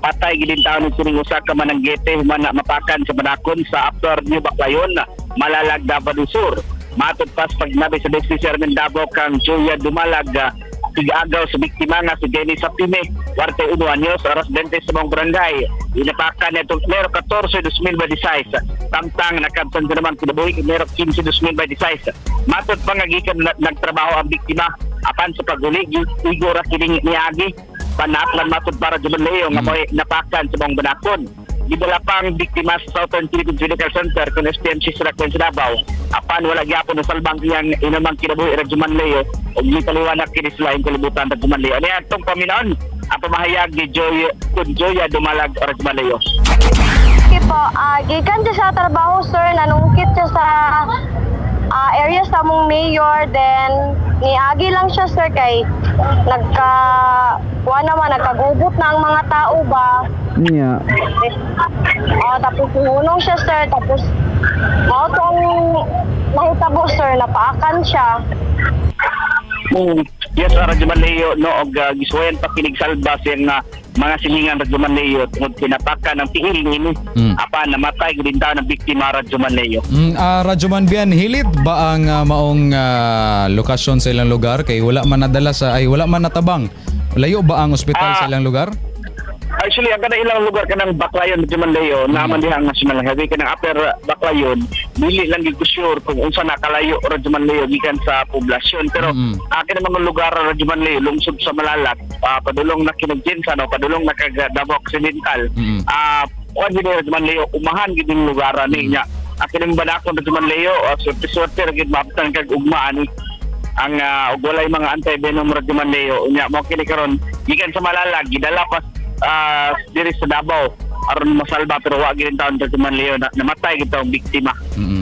Patay gid taon ni sining usa ka mananggete human na mapakan sa banakon sa Upper New Baclayon, Malalag, Davao del Sur. Matod pa sa pagnabi sa District Chairman Davao kang Julia Dumalag, tig-agaw sa biktima nga si Dennis Sapime, 41 anyos, residente sa maong barangay. Inapakan nitong Enero 14, 2026. Samtang nakabsan sa naman kinabuhi Enero 15, 2026. Matod pa nga gikan nagtrabaho ang biktima apan sa paghuli igo ra kining niagi panaklan, matod para Leo nga mo'y napakan sa maong banakon. Gidala pa ang biktima sa Southern Philippines Medical Center kung SPMC sa Rakwen sa Davao. Apan wala gyapon na salbang iyang inamang kinabuhi, Rajuman Leo, ug gitaliwanak kini sila yung kalibutan, Rajuman Leo. Ano atong paminaon ang pamahayag ni Joy kun Joya Dumalag, Rajuman Leo. Okay po, gikan siya sa trabaho, sir, nanungkit siya sa area sa among mayor, then niagi lang siya, sir, kay nagka kuha naman, nagkagubot na ang mga tao ba. Tapos hunong siya, sir, tapos mao tong nahitabo, sir, napaakan siya. Yes, Rajuman Leo, no, og gisuwayan pa kinig salba siyang mga silingan, Rajuman Leo, tungod pinapakan ang tiil nini. Apan namatay gid taon ang biktima, Rajuman Leo. Radyoman Bian, hilit ba ang maong lokasyon sa ilang lugar kay wala man nadala sa ay wala man natabang? Layo ba ang ospital sa ilang lugar? Actually, ang kada ilang lugar kanang Baclayon, Rajuman Leo, naman diha ang National Highway kanang Upper Baclayon, dili lang gyud ko sure kung unsa na kalayo, Rajuman Leo, gikan sa poblasyon. Pero akin ang mga lugar, Rajuman Leo, lungsod sa Malalag, padulong na kinig GenSan, no, padulong na kag Davao Occidental. Kuan gid, Rajuman Leo, umahan gid yung lugar ani niya. Akin ang banakon, Rajuman Leo, swerte-swerte ra gid maabtan kag ugma ani ang og walay mga anti-venom, Rajuman Leo. Unya mo kini karon gikan sa Malalag gidala pa diri sa Davao aron masalba, pero wa gid taon, Rajuman Leo, na, namatay gid ang biktima.